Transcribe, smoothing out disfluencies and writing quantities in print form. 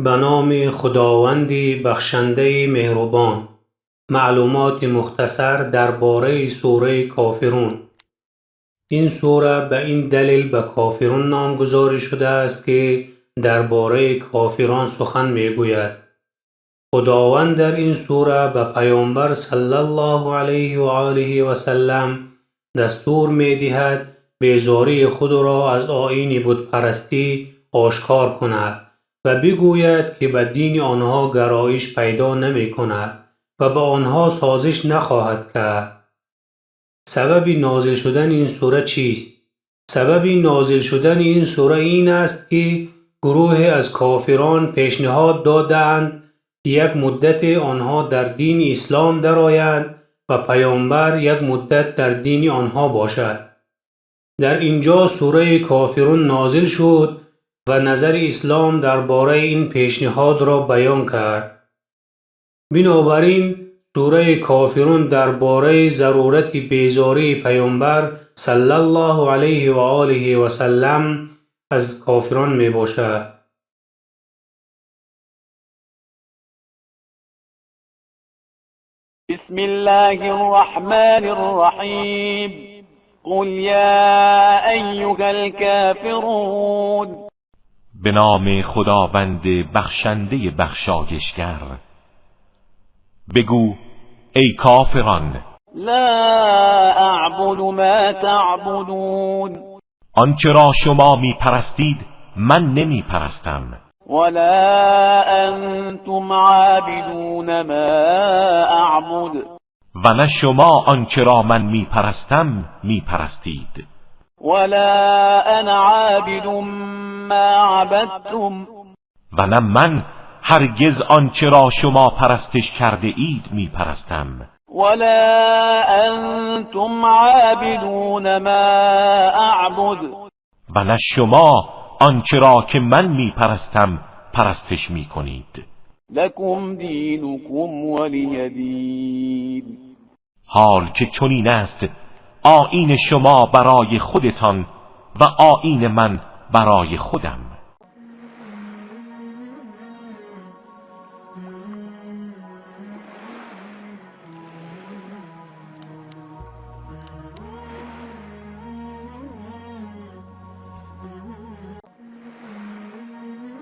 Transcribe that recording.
Ба номи Худованди бахшандаи меҳрубон. Маълумоти мухтасар дар бораи сураи Кофирун. Ин сура ба ин далел ба Кофирун номгузорӣ шудааст, ки дар бораи кофирон сухан мегӯяд. Худованд дар ин сура ба Паёмбар саллаллоҳу алайҳи ва олиҳи васаллам дастур медиҳад безории худро аз оини бутпарастӣ ошкор кунад ва бигӯяд, ки ба дини онҳо гароиш пайдо намекунад ва ба онҳо созиш нахоҳад кард. Сабаби нозил шудани ин сура чист? Сабаби нозил шудани ин сура ин аст, ки гурӯҳе аз кофирон пешниҳод додаанд, ки як муддате онҳо дар дини ислом дароянд ва Паёмбар як муддат дар дини онҳо бошад. Дар инҷо сураи Кофирун нозил шуд ва назари ислом дар бораи ин пешниҳодро баён кард. Бинобар ин сураи Кофирун дар бораи зарурати безории Паёмбар саллаллоҳу алайҳи ва олиҳи васаллам аз кофирон мебошад. بسم الله الرحمن الرحیم. قل یا ایها الكافرون. به نام خداوند بخشنده بخشایشگر. بگو ای کافران. لا اعبد ما تعبدون. آنچه را شما می پرستید من نمی پرستم. ولا انتم عابدون ما اعبد. و نه شما آنچه را من می پرستم می پرستید. ولا انا عابد ما عبدتم. و نه من هرگز آنچه را شما پرستش کرده اید می پرستم. ولا انتم عابدون ما اعبد. و نه شما آنچه را که من می پرستم پرستش می کنید. لکم دینکم ولی دین. حال که چنین است آیین شما برای خودتان و آیین من برای خودم.